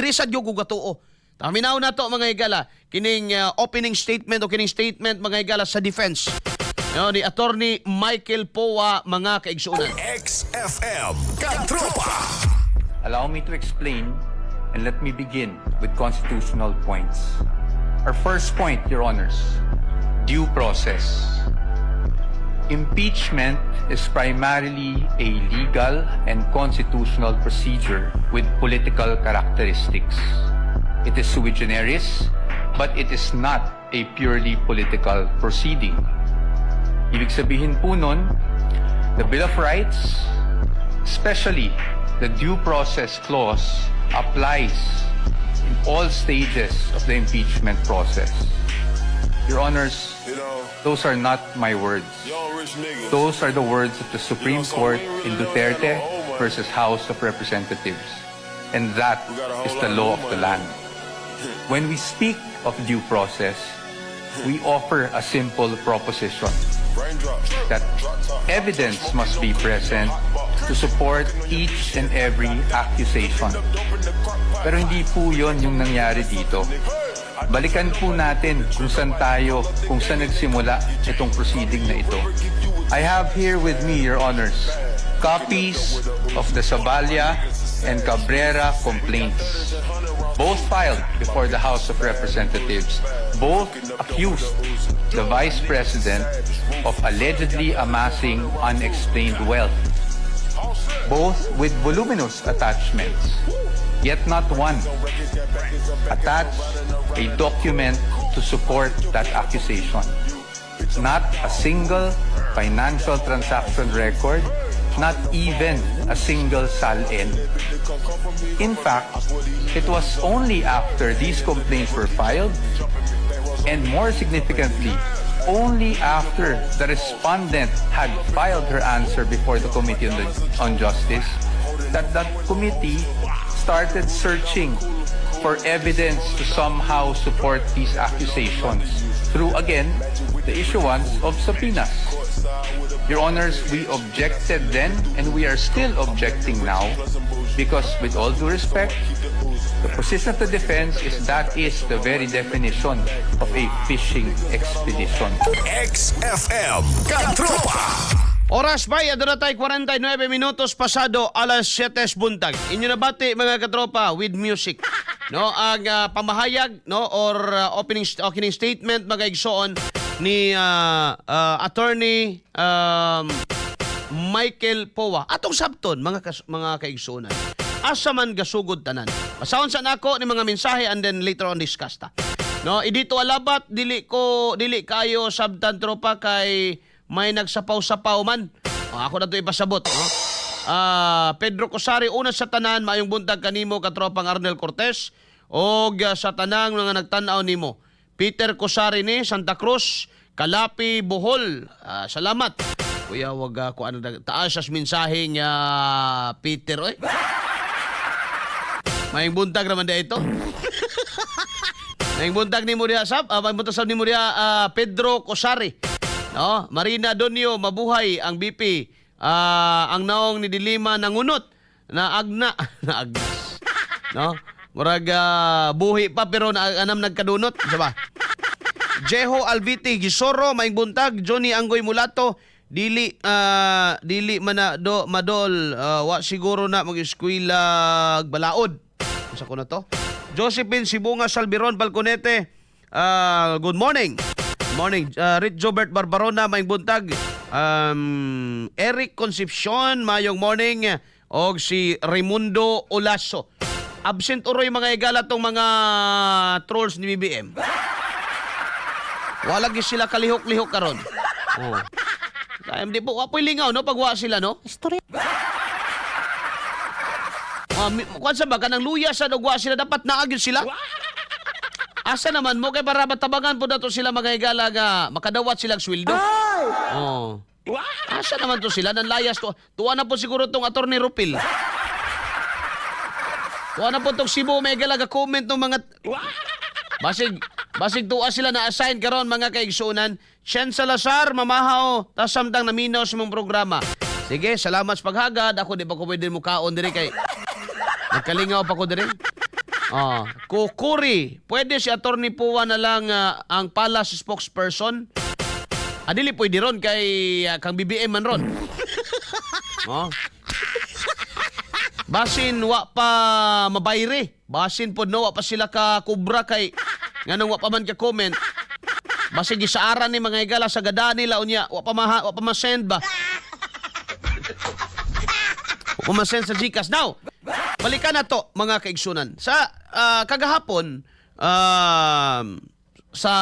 Diri sad gyud ko gatuo. Paminaw nato, mga higala, kining opening statement o kining statement, mga higala, sa defense, no, ni Attorney Michael Poa, mga kaigsuonan. XFM Katropa. Allow me to explain and let me begin with constitutional points. Our first point, Your Honors, due process. Impeachment is primarily a legal and constitutional procedure with political characteristics. It is sui generis, but it is not a purely political proceeding. Ibig sabihin po nun, the Bill of Rights, especially the due process clause, applies in all stages of the impeachment process. Your Honors, those are not my words. Young rich niggas. Those are the words of the Supreme You know, so Court we ain't in really know Duterte that no old money. Versus House of Representatives. And that We got a whole is the lot of law new of the money. land. When we speak of due process, we offer a simple proposition Raindrop. That Drop top. Evidence must be present to support each and every accusation. Pero hindi po yon yung nangyari dito. Balikan po natin kung saan tayo, kung saan nagsimula itong proceeding na ito. I have here with me, Your Honors, copies of the Saballa and Cabrera complaints. Both filed before the House of Representatives. Both accused the Vice President of allegedly amassing unexplained wealth. Both with voluminous attachments. Yet not one attached a document to support that accusation. Not a single financial transaction record, not even a single SALN. In fact, it was only after these complaints were filed, and more significantly, only after the respondent had filed her answer before the Committee on Justice, that that committee started searching for evidence to somehow support these accusations through, again, the issuance of subpoenas. Your Honors, we objected then and we are still objecting now because, with all due respect, the position of the defense is that is the very definition of a fishing expedition. XFM Katropa. Oras ba, aduna tay 49 minutos pasado alas 7 buntag. Inyo nabati, mga katropa, with music. No, ang pamahayag, no, or opening statement, mga igsoon, ni Attorney Michael Poa. Atong sabton, mga kaigsuonan. Asa man gasugod tanan? Basahon sa nako ni mga mensahe and then later on discuss ta. No, idito alabat dili ko dili kayo sabtan, tropa, kay may nagsapaw-sapaw man. O, ako na to ipasabot, no? Pedro Cosari, una sa tanan, maayong buntag kanimo, katropang Arnel Cortez, og sa tanang mga nagtan-aw nimo. Peter Cosari ni Santa Cruz, Kalapi, Bohol. Salamat. Kuya, wag ko ano taas sa mensahe nga Peter oy. Maayong buntag raman di ito. Maayong buntag nimo diha sab, maayong buntag sab nimo diha, Pedro Cosari. No, Marina Donio, mabuhay ang BP. Ang naong ni Dilima nangunot na agna na agnas. No? Murag buhi pa pero na, anam nagkadunot, sa ba? Jeho Alviti Gisoro, maayong buntag. Johnny Anggoy Mulato, dili man na do madol, wa siguro na mag-eskwela balaod. Unsa ko na to? Josephine Sibunga Salbiron Balconete, good morning. Good morning. Rich Jobert Barbarona, maayong buntag. Eric Concepcion, maayong morning. Og si Raimundo Olaso. Absent uroy, mga igala, tong mga trolls ni BBM. Wala gyud sila kalihok-lihok karon. Oh. Kaya di po, wa po'y lingaw, no, pag wa sila, no? Istorya. Kuan sa ba kanang luya sa og wa sila, dapat naa gyud sila. Asa naman mo kay para matabangan po nato sila, mga higala, nga makadawat silang sweldo. Oh. Asa naman to sila nanlayas to? Tuwa na po siguro tong Attorney Rupil. Tuwa na po tong Cebu, may higala, comment ng mga basig tuwa sila na assign karon, mga kaigsunan. Chen Salazar, mamahaw, tas samtang naminaw sa mong programa. Sige, salamat sa paghagad. Ako di pa ko pwede mo kaon diri kay nagkalingaw pa ko diri. Ah, Kukuri, pwede si Attorney Poa na lang ang palace spokesperson? Ah, dili pwede ron kay kang BBM man ron. Oh. Basin wa pa mabayre. Basin pod no wa pa sila ka kubra kay nganong wa pa man ka comment. Basin gisaaran ni mga higala sa gada nila unya wa pa ma-send ba. Wa pa ma-send sa GCash. Now, balikan na to, mga kaigsunan. Sa kagahapon sa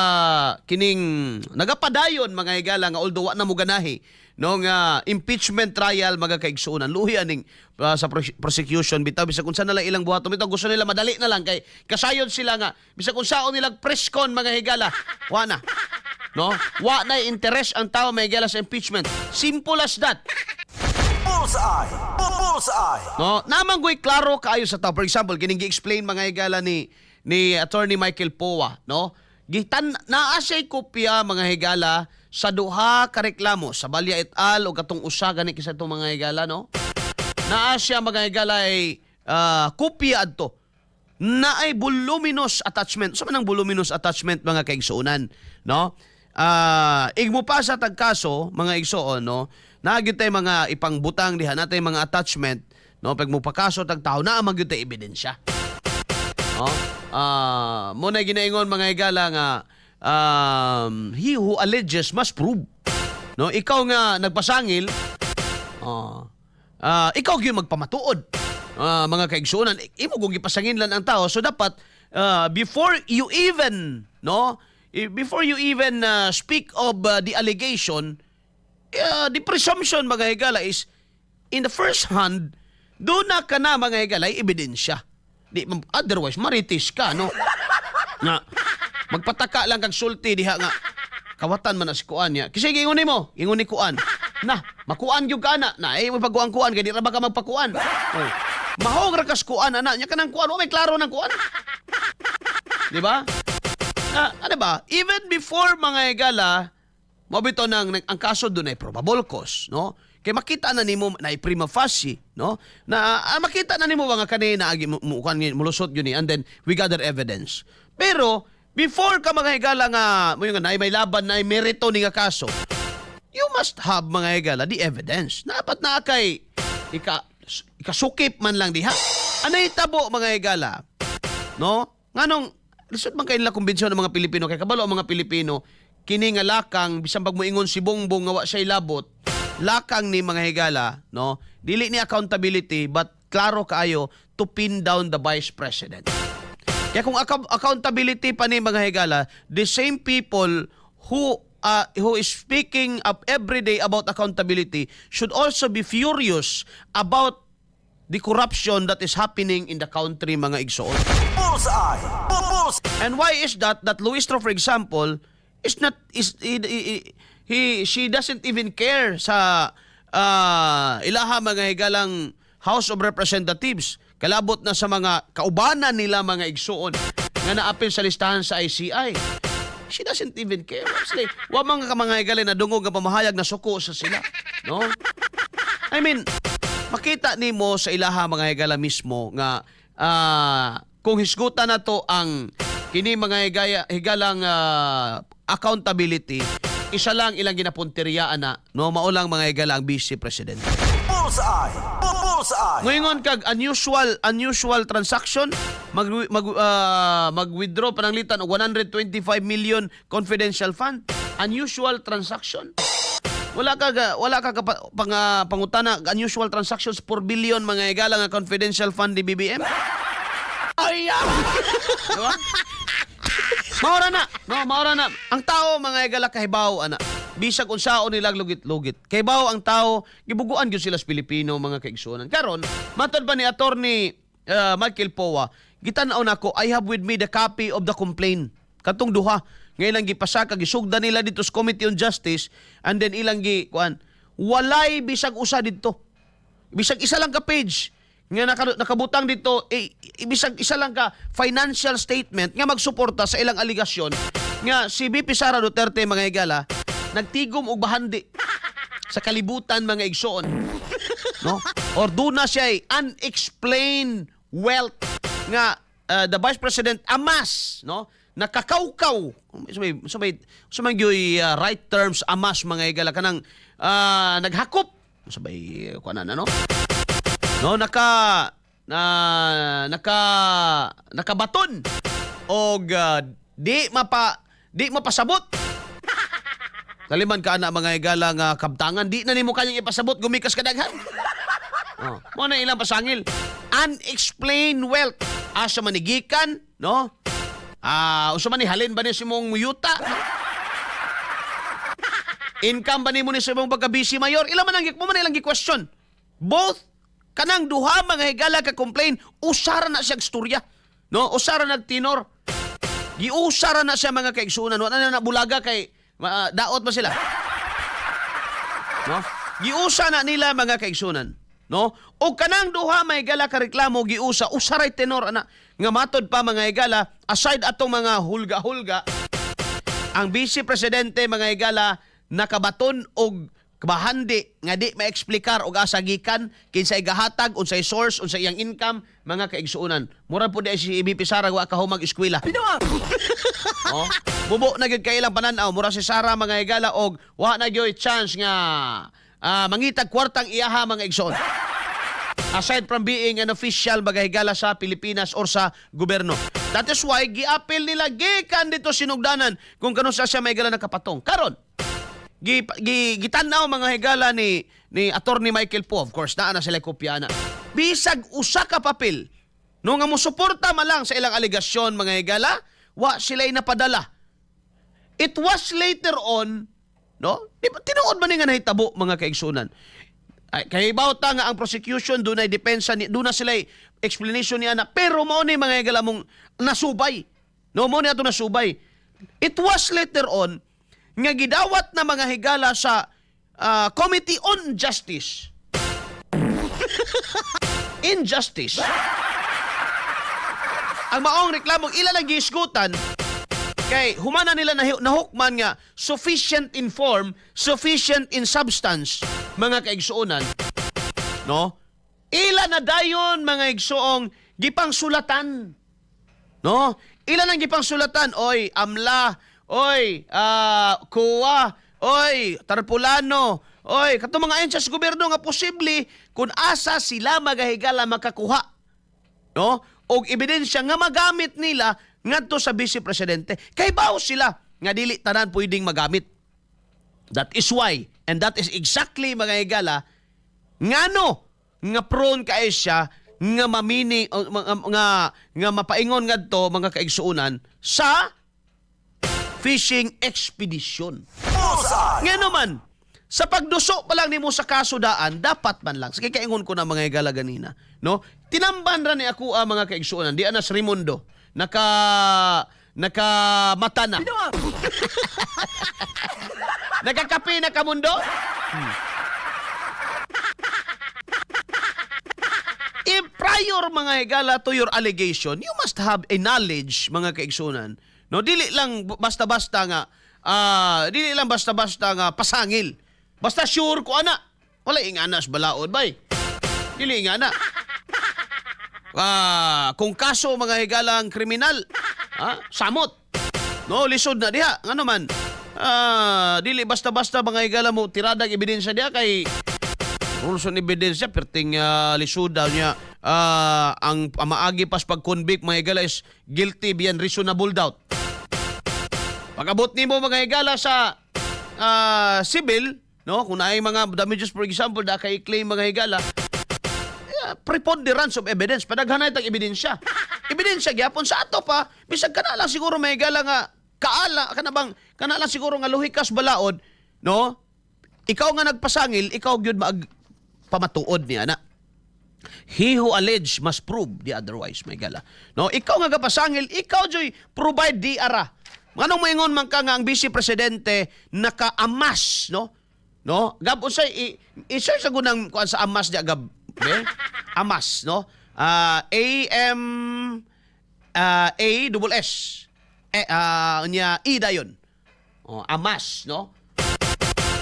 kining nagapadayon, mga higala, nga although wa na mo ganahi no nga impeachment trial, mga kaigsuonan, luhi aning sa prosecution bitaw, bisag unsa na lang ilang buhaton bitaw, gusto nila madali na lang kay kasayod sila nga bisag unsaon nilang press con, mga higala, wa na no, wa na interest ang tao, mga higala, sa impeachment. Simple as that. Bullseye! Bullseye! No, namang goy klaro kaayo sa tao. For example, kining gi-explain, mga higala, ni Attorney Michael Poa, no? Gitan naa siya'y kopya, mga higala, sa duha ka reklamo sa Balya et al o katong usa gani kisa itong, mga higala, no? Naa siya, mga higala, ay kopya adto na ay voluminous attachment. Sa man ang voluminous attachment, mga kaigsuonan, no? Igmo pa sa tagkaso, mga igsuon, no? Naa gyud tay mga ipangbutang diha, naa tay mga attachment, no? Pag mo pakaso tag tao, naa man gyud tay ebidensya. No? Mo na ginaingon, mga higala, nga he who alleges must prove. No, ikaw nga nagpasangil, ikaw gyud magpamatuod. Mga kaigsuonan, imo kung gipasanginlan ang tao, so dapat before you even no, before you even speak of the allegation, the presumption, mga higala, is in the first hand, doon na ka na, mga higala, ay ebidensya. Di, otherwise, maritis ka, no? Nga, magpataka lang kag sulti diha nga, kawatan man na si kuan niya. Kasi ingon mo, ingon ni kuan. Na, makuan gyud ka na. Na, eh, magpakuan-kuan, kay di ra ba ka magpakuan? Oy. Mahog ra kas kuan, ana. Nya kanang kuan, wa may klaro ng kuan. Di ba? Ah, ano ba? Even before, mga higala, mao bitaw nang ang kaso doon ay probable cause, no? Kay makita na nimo na prima facie, no? Na makita na nimo mga kanina agi mo mo- kuan mulusot yun ni and then we gather evidence. Pero before ka, mga higala, nga mo yung nga, na may laban na merito ni nga kaso, you must have, mga higala, the evidence. Dapat na kay ikasukip man lang diha. Ano itabo, mga higala? No? Nganong lisod man kay nila kumbensyon ng mga Pilipino kay kabalo ang mga Pilipino kini nga lakang bisan pag moingon si Bongbong nga wa siya labot, lakang ni, mga higala, no, dili ni accountability but klaro kaayo to pin down the vice president. Kaya kung accountability pa ni, mga higala, the same people who is speaking up every day about accountability should also be furious about the corruption that is happening in the country, mga igsoon. Bullseye! Bullseye! And why is that that Luistro, for example, is not is he she doesn't even care sa ilaha, mga higalang House of Representatives, kalabot na sa mga kaubanan nila, mga igsuon, nga naapil sa listahan sa ICI? She doesn't even care. Honestly, wa mga ka mga higala na dungog nga pamahayag na suko sa sila. No? I mean, makita nimo sa ilaha, mga higala, mismo nga kung hisgutan na to ang kini, mga higalang accountability, isa lang ilang ginapunteriya ana, no, mao lang, mga higala, ang vice president. Bullseye! Bullseye! Ngayon kag unusual unusual transaction, mag mag mag-withdraw pananglitan og 125 million confidential fund, unusual transaction. Wala ka pangutana unusual transactions, 4 billion, mga higala, nga confidential fund ni BBM. Ay, diba? Maura na. No, maura na. Ang tao, mga higala, kahibaw ana. Bisag unsaon nilang lugit-lugit. Kahibaw ang tao, gibuguan gyud sila sa Pilipino, mga kaigsuonan. Karon, matod pa ni Attorney Michael Poa, gitan-aw nako, I have with me the copy of the complaint. Katong duha ngayon lang gipasaka, gisugda nila dito sa Committee on Justice and then ilang gi kuan. Walay bisag usa didto. Bisag isa lang ka page nga nakabutang dito eh, bisag isa lang ka financial statement nga magsuporta sa ilang aligasyon nga si VP Sara Duterte, mga higala, nagtigom og bahandi sa kalibutan, mga igsoon, no, or duna siya unexplained wealth nga the Vice President amass, no, nakakawkaw sa may right terms, amass, mga higala, kanang naghakop sa may kuan na, no, no, naka na naka nakabaton og di mapasabot. Kaliman ka na, mga higala, nga kabtangan, di na nimo kayang ipasabot gumikas kadaghan. Oh, mo na ilang pasangil. Unexplained wealth. Asa man ni gikan, no? Ah, unsa man ni, halin ba ni sa imong yuta? Income ba nimo ni sa imong pagka-vice mayor? Ilan man ang mo man ilang gi-question. Both kanang duha, mga higala, ka complain, usara na siya istorya. No, usara nagtinor. Giusara na siya, mga kaigsunan. Wala na nabulaga kay daot ba sila? No? Giusa na nila, mga kaigsunan. No? O kanang duha, may higala, ka reklamo giusa, usaray tenor ana nga matod pa, mga higala, aside atong mga hulga-hulga, ang vice presidente, mga higala, nakabaton og bahandi nga di maeksplikar og asa gikan, kinsay gahatag, unsay source, unsay iyang income, mga kaigsuonan. Mura po di si VP Sara wa kahumag eskwela. Oh, bubo na gyud kay ilang panan-aw. Mura si Sara, mga higala, og wa na gyud chance nga mangitag kwartang iyaha, mga igsoon. Aside from being an official, mga higala, sa Pilipinas or sa gobyerno. That is why giapil nila gikan dito sinugdanan kung kano sa siya may higala nakapatong. Karon, gi gitan-aw, mga higala, ni Attorney Michael Poa, of course, naa na sila kopya na. Bisag usa ka papel, no, nga mosuporta man lang sa ilang alegasyon, mga higala, wa sila napadala. It was later on, no? Di ba tinuod man ni nga nahitabo, mga kaigsunan? Ay, kay ta nga ang prosecution dunay depensa ni, duna sila explanation niya na, pero mao ni, mga higala, mong nasubay. No, mao ni ato nasubay. It was later on nga gidawat na, mga higala, sa Committee on Justice. Injustice. Ang maong reklamong ila lang gihisgutan kay humana nila nahukman nga sufficient in form, sufficient in substance, mga kaigsuonan. No? Ila na dayon, mga igsoong, gipangsulatan. No? Ila nang gipangsulatan, oy, AMLA, oy, COA, oy, Tarpulano, oy, katong mga ahensya sa gobyerno nga posible kung asa sila magahigala makakuha, no? Og ebidensya nga magamit nila ngadto sa vice presidente. Kay bawo sila nga dili tanan pwedeng magamit. That is why and that is exactly, mga higala, ngano nga prone kay siya nga mamini o, nga, nga, nga mapaingon ngadto, mga kaigsuonan, sa fishing expedition. Bullseye! Nga naman, sa pagduso pa lang nimo sa kaso daan, dapat man lang. Sige, kaingon ko na, mga higala, ganina. No? Tinamban ra ni ako ang mga kaigsuonan. Di anas Raimundo. Naka mata na. Nakakape na kamundo? If prior, mga higala, to your allegation, you must have a knowledge, mga kaigsunan. No, dili lang basta-basta nga pasangil. Basta sure ko ana. Wala inganas balaod bay. Dili ingana. Kung kaso, mga higalang, kriminal, samot. No, lisod na diha. Ngano man? Dili basta-basta, mga higala, mo tiradag ebidensya diha kay rules on ebidensya perting lisod daw niya. Ang maagi pas pag-convict, mga higala, is guilty beyond reasonable doubt. Pag-abot nimo, mga higala, sa civil, no, kung naay mga damages, for example, da kay claim, mga higala, preponderance of evidence, padaghanay tag ebidensya. Ebidensya gyapon sa ato pa, bisag kana lang siguro, mga higala, nga kaala kana bang kana lang siguro nga lohikas balaod, no? Ikaw nga nagpasangil, ikaw gyud maag pamatuod niya na. He who allege must prove the otherwise, may gala. No, ikaw nga gapasangil, ikaw joy provide di ara. Nganong moingon man ka nga ang vice presidente naka-amass, no? No? Gab, unsay i-search sa gunang kuan sa amass di gab, be? Amass, no? A M A double S. Eh nya E dayon. Oh, amass, no?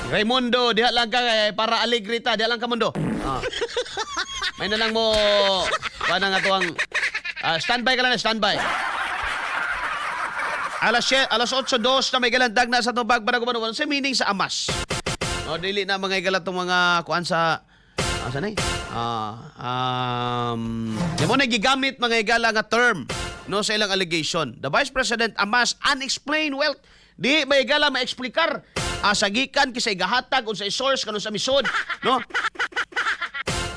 Raimundo, diha lang ka eh, para alegre ta, diha lang ka mundo. Ah. May na lang mo kuan nga tuang Standby ka lang, standby. Alas 8:02 na may galandag na sa tubag banaguban sa meaning sa amass. No, dili na mga igala tong mga kuan sa asa na eh? Mo na gigamit mga igala nga term no sa ilang allegation. The Vice President amass unexplained wealth. Di ba igala maeksplikar asa gikan kisay gahatag unsa source kanus sa misod, no?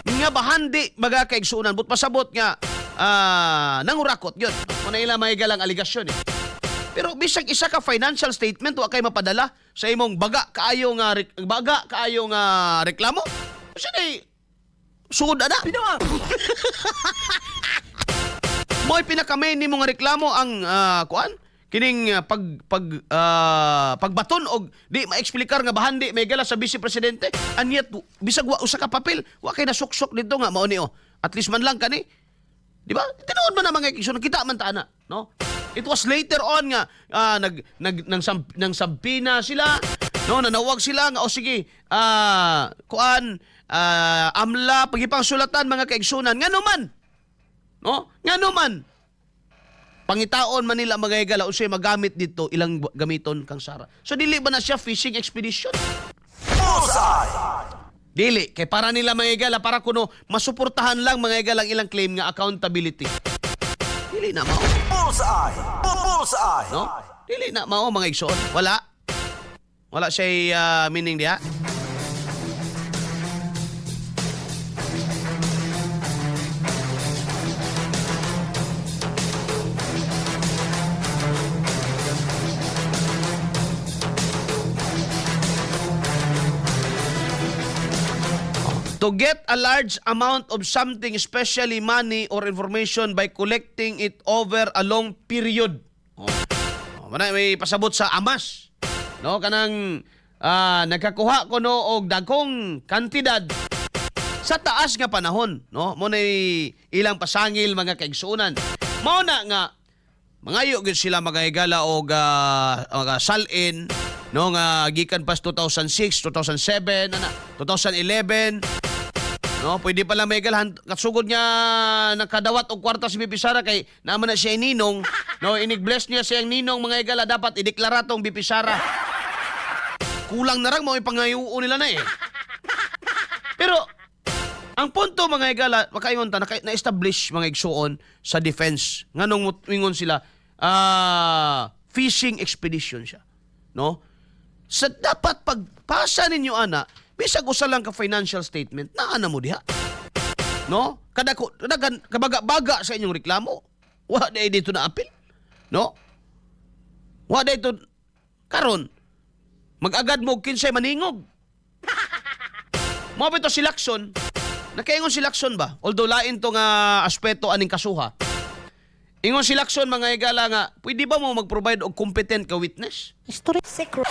Nga bahandi mga kaigsunan but pasabot nga nangurakot yun. Muna ila mga igalang aligasyon eh. Pero bisag isa ka financial statement wa kay mapadala sa imong baga kaayo nga reklamo. Kasi day sud ana. Mo'y pinaka-main nimo nga reklamo ang kuan kining pag pag pagbaton og di maeksplikar nga bahandi may gala sa vice presidente, and yet bisag wa usa ka papel wa kay nasuksok dito nga mao ni oh. At least man lang kani. Di ba? Tinuod man na mga igsoon, kita man ta ana, no? It was later on nga nag nag nang, sam, nang sampina sila, no, nanawag sila nga o sige, kuan AMLA pagipangsulatan mga kaigsunan ngano man. No? Ngano man. Pangitaon man nila mga higala unsay magamit dito ilang gamiton kang Sara. So dili ba na siya fishing expedition? Bullseye! Dili kay para nila mga higala para kuno masuportahan lang mga higala ang ilang claim nga accountability. Dili na mao. Bullseye! Bullseye! No? Dili na mao mga igsoon. Wala. Wala siya meaning diha. To get a large amount of something, especially money or information, by collecting it over a long period. Oh. Oh, mana may pasabot sa amass. No, kanang nagkakuha ko no og dagkong kantidad sa taas nga panahon, no? Mo nay ilang pasangil mga kaigsuonan. Mao na nga mangayo gyud sila mga higala og mga salin no nga gikan pas 2006, 2007, ana, 2011. No, pwede pala may higala katsugod nga nakadawat og kwarta si VP Sara kay naman na siya ninong, no, inig-bless niya siyang ninong mga higala dapat ideklara tong VP Sara. Kulang na rang mao ipangayuo nila na eh. Pero ang punto mga higala, makaingon ta na-establish mga igsuon sa defense. Nganong ingon sila fishing expedition siya, no? Sa dapat pagpasa ninyo ana, bisag usa lang ka financial statement, naa na mo diha. No? Kada ko dagan kabaga-baga sa inyong reklamo. Wa day dito na apil. No? Wa day to karon. Mag-agad mo kinsay maningog. Mao bito si Lacson. Nakaingon si Lacson ba? Although lain to nga aspeto aning kasuha. Ingon si Lacson mga higala nga, pwede ba mo mag-provide og competent ka witness? History secret.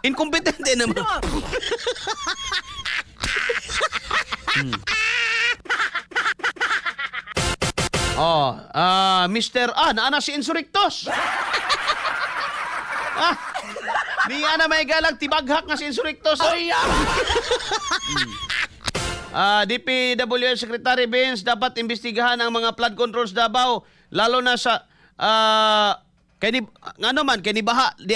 Incompetent din naman. Oh, Mr. Naana si Insurrectos. Niya na may galang tibaghak nga si Insurrectos. Ay, DPWH Secretary Vince, dapat imbestigahan ang mga flood controls Davao, lalo na sa kay ni ngano man kay ni baha the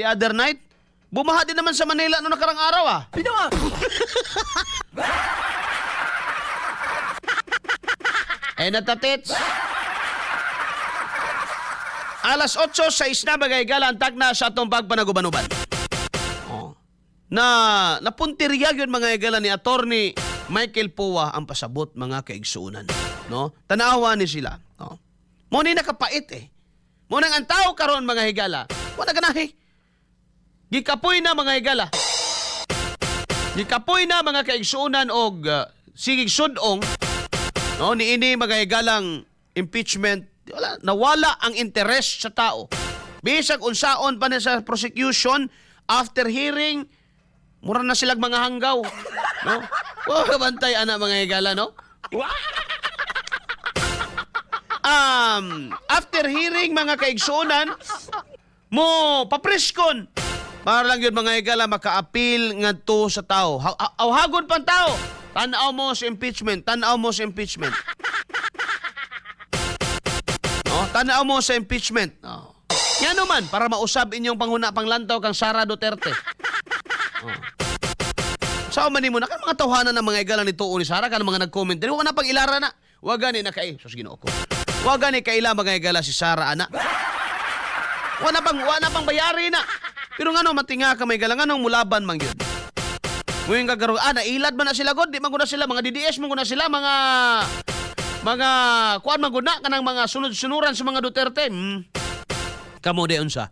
other night. Bumaha din naman sa Manila no nakarang araw ah. Eh natatits. Alas 8:06 na bagay gala ang tagna sa atong pagpanagubanuban. Oh. Na napuntirya yun mga higala ni Attorney Michael Poa ang pasabot mga kaigsuunan. No? Tanawa ni sila. No? Mo ni nakapait eh. Mo nang ang tao karon mga higala, wala ganahi. Gikapoy na mga higala. Gikapoy na mga kaigsuunan og sigig sudong no niini mga higalang impeachment, wala, nawala ang interes sa tao. Bisag unsaon pa ni sa prosecution after hearing, mura na silang mga hanggaw, no? Wa bantay ana mga higala, no? After hearing mga kaigsuonan mo papreskon para lang yun mga higala maka-appeal ngadto sa tao. Awhagon pang tao. Tan-aw mo sa impeachment, tan-aw mo sa impeachment. Tanaw mo sa impeachment. Oh. Nga naman, para mausab inyong panghuna panglantaw kang Sara Duterte. Oh. Sa man nimo na kan mga tawhanan ng mga igala ni tuo ni Sara kan mga nag-comment diri, wa na pang ilara na. Wa gani na kay sus, Ginoo ko. Wa gani kaila, mga igala, si Sara ana. Wa na pang bayari na. Pero ngano matinga ka may igala, nganong mulaban man gyud? Ngayon kagaroon, nailad man na sila god, di man gud na sila, mga DDS man gud na sila, mga kuan man gud na, kanang mga sunod-sunuran sa mga Duterte. Kamo di unsa?